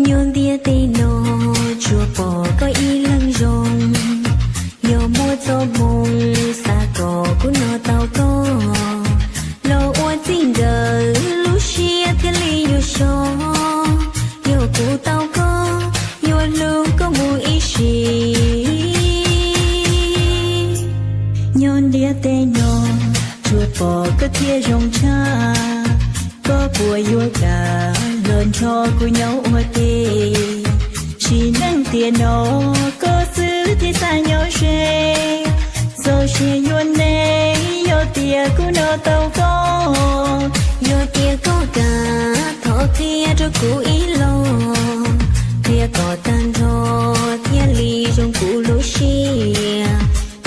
Nyuag ntiaj teb no tsuas pom koj ib leeg zoo, yog muaj txoj hmoo xav kom kuv noj tau koj los ua txij nkawm, lub siab thiaj li yuav so. Yog kuv tau koj, yuav hlub koj mus ib sim. Nyob ntiaj teb no tsuas pom koj thiaj zoo tshaj, koj puas yuav kam los nrog kuv nyob ua ke? Sim neej tiam no koj xwb thiaj xav nyob ze, txoj sia yuav ntev yog tias kuv noj tau koj. Yog tias koj kam thov qhia rau kuv ib los, qhia kom tag nrho thiaj li zoo kuv lub siab.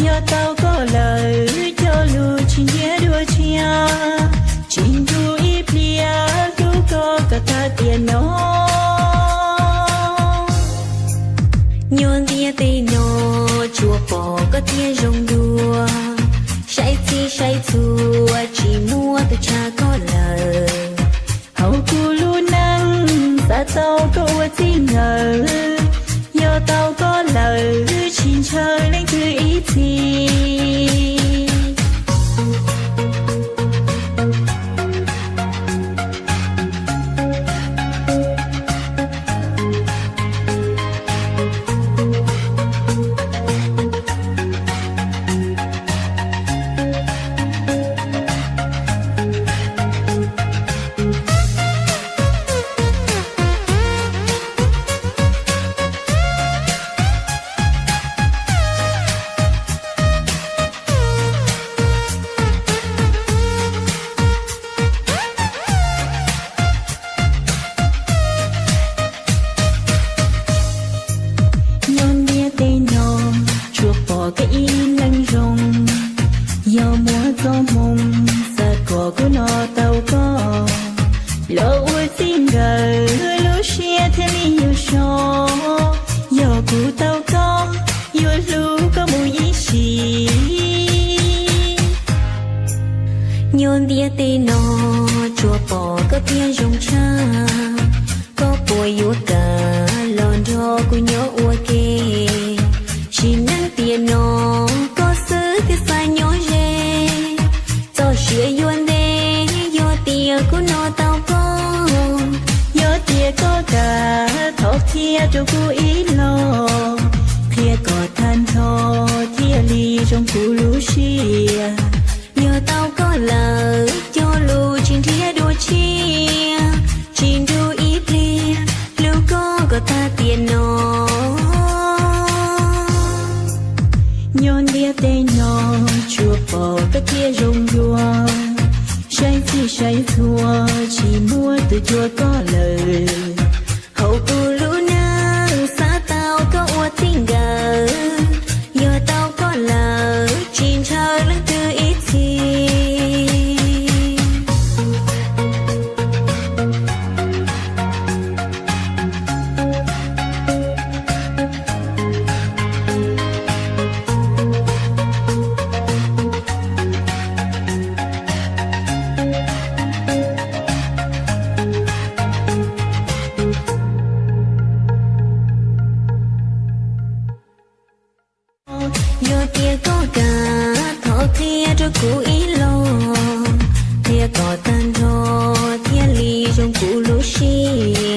Yog tau koj lawm cog lus tsis nrhiav dua tshiab, tsis nrug ib pliag hlub koj kom tag tiam no. Nyuag ntiaj teb no tsuas pom koj thiaj zoo dua, saib txhij saib txhua tsis muaj tus tshaj koj lawm. Hauv kuv lub neej xav tau koj ua txij nkawm, yog tau koj lawm tsis ntshaw leej twg ib txhis. Nyob ntiaj teb no tsuas pom koj ib leeg zoo, yog muaj txoj hmoo xav kom kuv noj tau koj los ua txij nkawm, lub siab thiaj li yuav so. Yog kuv tau koj, yuav hlub koj mus ib sim. Nyob ntiaj teb no tsuas pom koj thiaj zoo tshaj, koj puas yuav kam los nrog kuv nyob ua ke? Sim neej tiam no koj xwb thiaj xav nyob ze, txoj sia yuav ntev yog tias kuv noj tau koj. Yog tias koj kam thov qhia rau kuv ib los, qhia kom tag nrho thiaj li zoo kuv lub siab. Yog tau koj lawm cog lus tsis nrhiav dua tshiab, tsis nrug ib pliag hlub koj kom tag tiam no. Nyob ntiaj teb no tsuas pom koj thiaj zoo dua, saib txhij saib txhua tsis muaj tus cuag koj lawm. Hauv kuv lub neej xav tau koj ua txij nkawm, yog tau koj lawm tsis ntshaw leej twg ib txhis. Yog tias koj kam thov qhia rau kuv ib los, qhia kom tag nrho thiaj li zoo kuv lub siab.